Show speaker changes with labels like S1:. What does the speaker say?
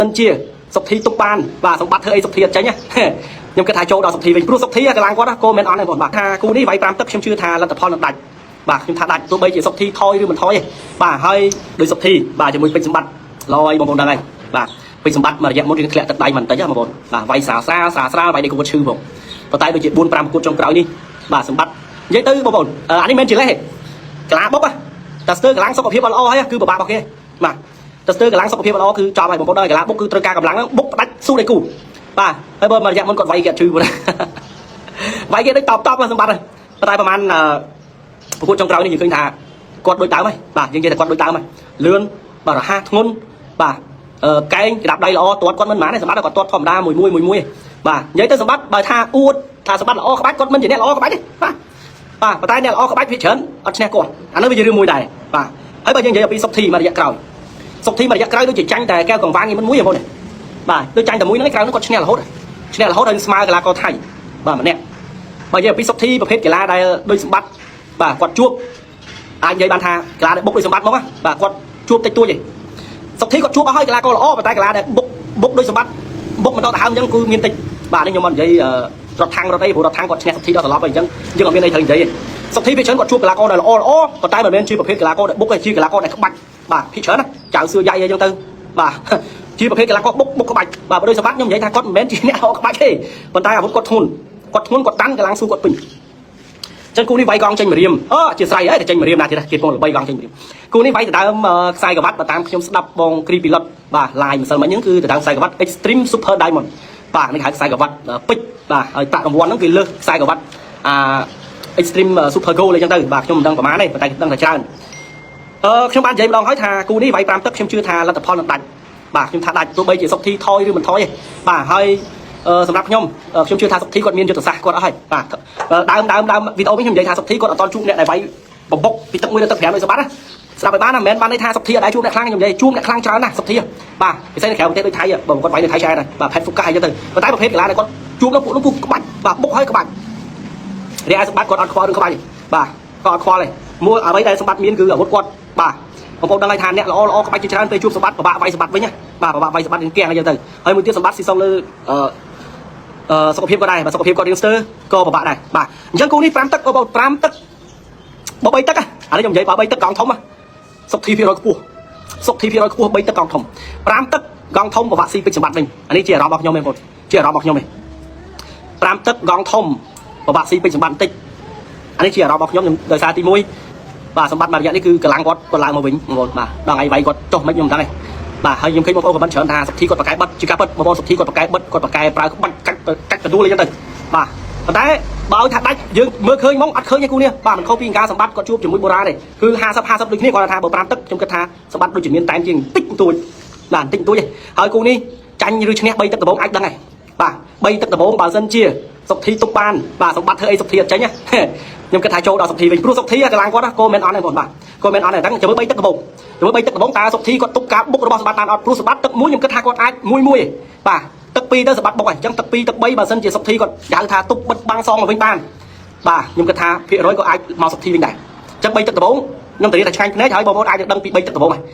S1: សិនជាសុកធីទុកបានបាទសម្បត្តិធ្វើអីសុកធីអត់ចេញណាខ្ញុំគិតថាចូលដល់សុកធីវិញព្រោះសុកធីកម្លាំងគាត់គោមិនអន់ទេបងបាទថាគូនេះវាយ5ទឹកខ្ញុំជឿថាលទ្ធផលនឹងដាច់បាទខ្ញុំថាដាច់ទោះបីជាសុកធីថយឬមិនថយទេបាទហើយដោយសុកធីបាទជាមួយពេជ្រសម្បត្តិលយបងប្អូនដឹងហើយបាទពេជ្រសម្បត្តិមួយរយៈមុនយើងធ្លាក់ទឹកដៃមិនតិចហ៎បងប្អូនបាទវាយស្រាលស្រាលស្រាលស្រាលវាយនេះគូឈឺបងប៉ុន្តែដូចជា4 5គូចុងក្រោយនេះបាទសម្បត្តិនិយាយទៅបងប្អូនអានេះមិនជាលេសទេកាឡាបុកតែស្ទើរកម្លាំងសុខភាពអត់ល្អហើយគឺពិបាករបស់គេបាទតែស្ទើរកម្លាំងសុខភាពល្អគឺចំហើយបងប្អូនដល់កាឡាបុកគឺត្រូវការកម្លាំងហ្នឹងបុកផ្ដាច់ស៊ូដៃគូបាទហើយបើមួយរយៈមុនគាត់វាយគេអត់ឈឺបងវាយគេដូចតបតបសម្បត្តិប៉ុន្តែប្រហែលប្រកួតចុងក្រោយនេះយើងឃើញថាគាត់ដូចដើមហើយបាទយើងនិយាយថាគាត់ដូចដើមហើយលឿនបាទរហ័សធ្ងន់បាទកែងក្តាប់ដៃល្អទាត់គាត់មិនប៉ុន្មានទេសម្បត្តិគាត់ទាត់ធម្មតាមួយមួយមួយមួយបាទនិយាយទៅសម្បត្តិបើថាអួតថាសម្បត្តិល្អក្បាច់គាត់មិនជាអ្នកល្អក្បាច់ទេបាទបាទប៉ុន្តែអ្នកល្អក្បាច់វាច្រើនអត់ឈ្នះគាត់អានោះវាជារឿងមួយដែរបាទហើយបើយើងនិយាយអំពីសុកធីមួយរយៈក្រោយសុកធីមួយរយៈក្រោយដូចជាចាញ់តែកែវកង្វាងនេះមិនមួយទេបងបាទដូចចាញ់តែមួយហ្នឹងក្រៅនោះគាត់ឈ្នះរហូតឈ្នះរហូតហើយស្មើកីឡាករថៃបាទម្នាក់បើនិយាយអំពីសុកធីប្រភេទកីឡាដែលដូចសម្បត្តិបាទគាត់ជួបអាចនិយាយបានថាកីឡាដែលបុកដូចសម្បត្តិមកបាទគាត់ជួបតិចតួចទេសុកធីគាត់ជួបអស់ហើយកីឡាករល្អប៉ុន្តែកីឡាដែលបុកបុកដូចសម្បត្តិបុកមិនដល់ទៅហើមអញ្ចឹងគឺមានតិចបាទនេះខ្ញុំមិននិយាយរត់ខាងរត់អីព្រោះរត់ខាងគាត់ឈ្នះសុកធីដល់ត្រឡប់ហើយអញ្ចឹងយើងអត់មានអីត្រូវនិយាយទេសុកធីភាគច្រើនគាត់ជួបកីឡាករដែលល្អល្អប៉ុន្តែមិនមែនជាប្រភេទកីឡាករដែលបុកទេជាកីឡាករដែលក្បាច់បាទភាគច្រើនណាចៅសឿយ៉ៃអីចឹងទៅបាទជាប្រភេទកីឡាករបុកបុកក្បាច់បាទបើដូចសម្បត្តិខ្ញុំនិយាយថាគាត់មិនមែនជាអ្នកល្អក្បាច់ទេប៉ុន្តែអាវុធគាត់ធ្ងន់គាត់ធ្ងន់គាត់ដាន់កម្លាំងស៊ូគាត់ពេញចឹងគូនេះវាយកងចេញមករៀមអឺជាស្រ័យហើយតែចេញមករៀមណាទៀតគេពងល្បីកងចេញមករៀមគូនេះវាយដដើមខ្សែក្រវ៉ាត់បើតាមខ្ញុំស្ដាប់បងគ្រីពីលុតបាទ live ម្សិលមិញហ្នឹងគឺដដើមខ្សែក្រវ៉ាត់ Extreme Super Diamond បាទនេះហៅខ្សែក្រវ៉ាត់ពេជ្របាទហើយប្រាក់រង្វាន់ហ្នឹងគឺលើសខ្សែក្រវ៉ាត់អា Extreme Super Gold អីចឹងទៅបាទខ្ញុំមិនដឹងប្រហែលទេប៉ុន្តែដឹងតែច្រើនអឺខ្ញុំបាននិយាយម្ដងហើយថាគូនេះវាយ5ទឹកខ្ញុំជឿថាលទ្ធផលនឹងដាច់បាទខ្ញុំថាដាច់ទោះបីជាសុកធីថយឬមិនថយទេបាទហើយសម្រាប់ខ្ញុំខ្ញុំជឿថាសុកធីគាត់មានយុទ្ធសាស្ត្រគាត់អស់ហើយបាទដើមដើមដើមវីដេអូនេះខ្ញុំនិយាយថាសុកធីគាត់អត់តជួបអ្នកដែលវាយបំបុកពីទឹកមួយដល់ទឹក5ដោយសម្បត្តិណាស្ដាប់ឲ្យបានណាមិនមែនបានន័យថាសុកធីអត់ដែរជួបអ្នកខ្លាំងខ្ញុំនិយាយជួបអ្នកខ្លាំងច្រើនណាស់សុកធីបាទពិសេសនៅក្រៅប្រទេសដូចថៃបើគាត់វាយនៅថៃឆ្អែតហើយបាទផេតហ្វូកាអីចឹងទៅប៉ុន្តែប្រភេទកីឡាដែលគាត់ជួបនោះពួកនោះគឺក្បាច់បាទបុកហើយក្បាច់រីឯសម្បត្តិគាត់អត់ខ្វល់រឿងក្បាច់ទេបាទគាត់អត់ខ្វល់ទេមួយអ្វីដែលសម្បត្តិមានគឺអាវុធគាត់បាទបងប្អូនដឹងហើយថាអ្នកល្អល្អក្បាច់ជាច្រើនពេលជួបសម្បត្តិពិបាកវាយសម្បត្តិវិញណាបាទពិបាកវាយសម្បត្តិនឹងកៀងអីចឹងទៅហើយមួយទៀតសម្បត្តិស៊ីសងលើអឺអឺសុខភាពក៏ដែរបាទសុខភាពគាត់រៀងស្ទើរក៏ពិបាកដែរបាទអញ្ចឹងគូនេះ5ទឹកបងប្អូន5ទឹកបើ3ទឹកអានេះខ្ញុំនិយាយបើ3ទឹកកង់ធំសុខធីភាគរយខ្ពស់សុខធីភាគរយខ្ពស់3ទឹកកង់ធំ5ទឹកកង់ធំពិបាកស៊ីពេជ្រសម្បត្តិវិញអានេះជាអារម្មណ៍របស់ខ្ញុំឯងបងប្អូនជាអារម្មណ៍របស់ខ្ញុំឯង5ទឹកកង់ធំពិបាកស៊ីពេជ្រសម្បត្តិបន្តិចអានេះជាអារម្មណ៍របស់ខ្ញុំដោយសារទី1បាទសម្បត្តិមួយរយៈនេះគឺកម្លាំងគាត់គាត់ឡើងមកវិញបងប្អូនបាទដល់ថ្ងៃវាយគាត់ចុះមិនខ្ញុំមិនដឹងទេបាទហើយខ្ញុំឃើញបងប្អូន comment ច្រើនថាសុធីគាត់ប្រកែបិទជាការពិតបងប្អូនសុធីគាត់ប្រកែបិទគាត់ប្រកែប្រើក្បាច់កាច់កាច់កដួលអីចឹងទៅបាទប៉ុន្តែបើឲ្យថាដាច់យើងមើលឃើញហ្មងអត់ឃើញទេគូនេះបាទមិនខុសពីការសម្បត្តិគាត់ជួបជាមួយបូរ៉ាទេគឺ50 50ដូចគ្នាគាត់ថាបើ5ទឹកខ្ញុំគិតថាសម្បត្តិដូចជាមានតែមជាងតិចបន្តួចបាទតិចបន្តួចទេហើយគូនេះចាញ់ឬឈ្នះ3ទឹកដំបូងអាចដឹងហើយបាទ3ទឹកដំបូងបើសិនជាសុកធីទុកបានបាទសម្បត្តិធ្វើអីសុកធីអត់ចេញណាខ្ញុំគិតថាចូលដល់សុកធីវិញព្រោះសុកធីកម្លាំងគាត់គោមិនអន់ទេបងបាទគោមិនអន់ទេតែចាំមើល3ទឹកដំបូងចាំមើល3ទឹកដំបូងតើសុកធីគាត់ទុកការបុករបស់សម្បត្តិបានអត់ព្រោះសម្បត្តិទឹកមួយខ្ញុំគិតថាគាត់អាចមួយមួយបាទទឹក2ទៅសម្បត្តិបុកហើយអញ្ចឹងទឹក2ទឹក3បើសិនជាសុកធីគាត់ហៅថាទុកបិទបាំងសងមកវិញបានបាទខ្ញុំគិតថាភាគរយក៏អាចមកសុកធីវិញដែរអញ្ចឹង3ទឹកដំបូងខ្ញុំធានាថាឆ្ងាញ់ភ្នែកហើយបងប្អូនអាចនឹងដឹងពី3ទឹកដំបូងហើយ។